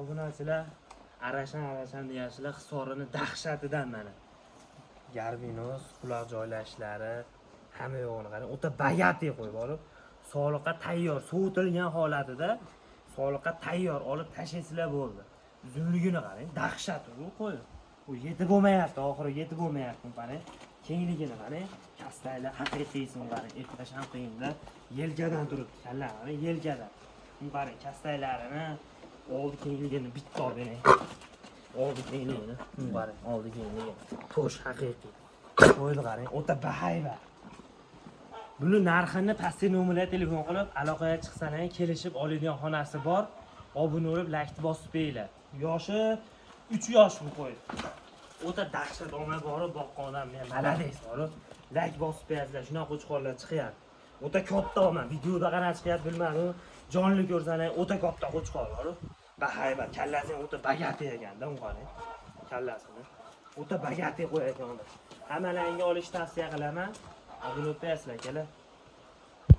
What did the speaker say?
Obunachilar, Arashan, Arashan deyapsizlar, hisorini dahshatidan mana. Garbinos, quloq joylashlari, hamma yo'g'ini qarang, o'ta богатый qo'yib olib, soliqqa tayyor, sovutilgan holatida soliqqa tayyor olib tashlaysizlar, bo'ldi. Uzunligini qarang, dahshat u qo'y. U yetib bo'lmayapti, oxiri yetib bo'lmayapti, qarang. Kengligini qarang, kastaylar haqiqiysini qarang, eplash ham qiyinda. Yelkadan turibdi, kalla qarang, yelkadan. Uni qarang, kastaylarini oldi kengligini bitta olib bering. Oldi kengligini, uni qarang, oldi kengligini. To'sh haqiqiy. Qo'yni qarang, o'ta bahaybat. Buni narxini pastki nomerga telefon qilib, aloqaga chiqsalar kelishib oladigan xonasi bor. Obuna bo'lib, laykni bosib qo'yinglar. Yoshi 3 yosh bu qo'y. O'ta dahshat omad borib boqqan odam, men молодец borib, layk bosib qo'yasizlar, shunaqa qo'chqorlar chiqyapti. O'ta katta olma, videoda qanaqa chiqyapti bilmadim. Jonli ko'rsalar o'ta katta qo'chqor borib, bahaybat, kallasi ham o'ta богатый ekanda, uni qarang. Kallasini. O'ta богатый qo'y ekan uni. Hammalaringga olishni tavsiya qilaman. Obuna bo'lib qo'yasizlar, akalar.